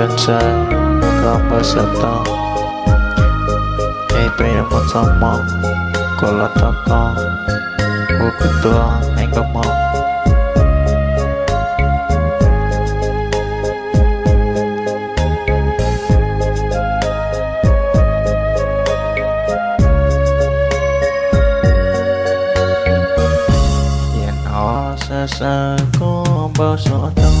Koj ntshai koj npawg xav tau, es peb yuav mus txog hmo, kuv los tos koj, kuv kws tuag nees nkaum hmo. Nim no sawv sawv koj npawg xav tau,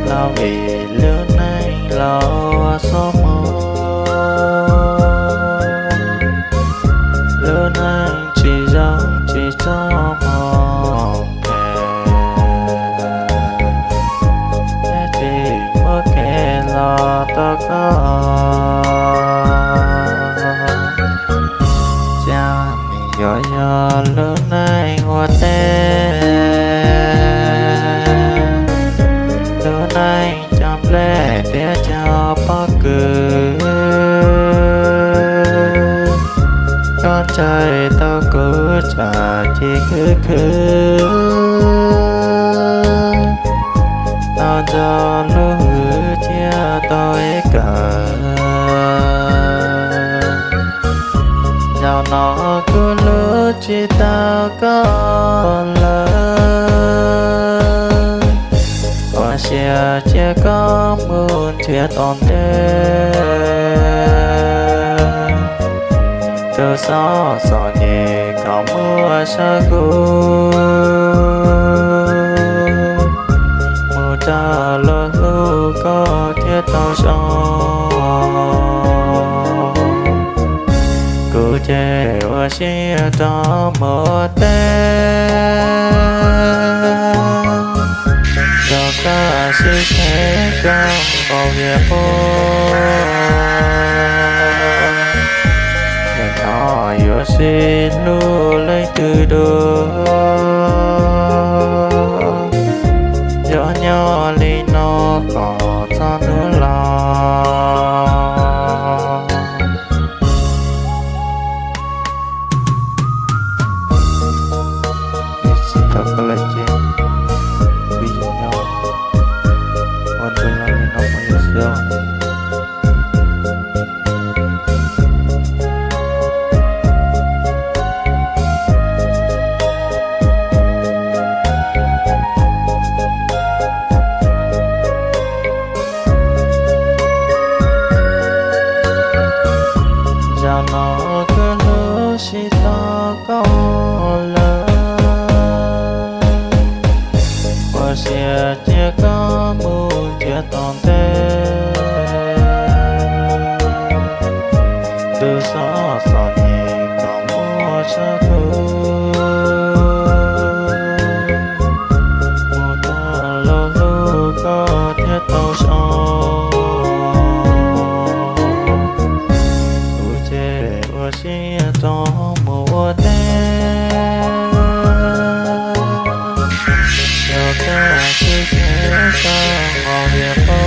los vim lub neej los xob mob, lub neej tsis zoo tsis txhob mob, thiaj tsis muaj kev los tau koj. Cas nws yuav yog lub neej ua teb, lub neej cog nplej thiab cog pob kws. Koj ntshai tau kuv tsam cia khwv khwv, tau nco lub hwv thiab tau ib kawm. Zaum no kuv hlub tsis tau koj lawm, ua siab cia koj mus nrhiav tom ntej. Tus xob txom nyem kom muab saib kuv, mus rau luag hlub koj thiaj tau zoo. Kuv ces ua siab rov mus ua teb, rau koj sib teb koj npaum vias puag. Nim no yuav sib hlub leej twg dua, yuav nyob li no kom txog hnub laus. Tsis tau koj lawm ces kuv yuav nyob ua ntu no li no mus li xwb os. Zaum no kuv hlub tsis tau koj lawm, ua siab cia koj mus nrhiav tom ntej. Tus xob txom nyem kom muab saib kuv, mus rau luag hlub koj thiaj tau zoo. Kuv ces ua siab rov mus ua teb, rau koj sib teb koj npaum vias puag.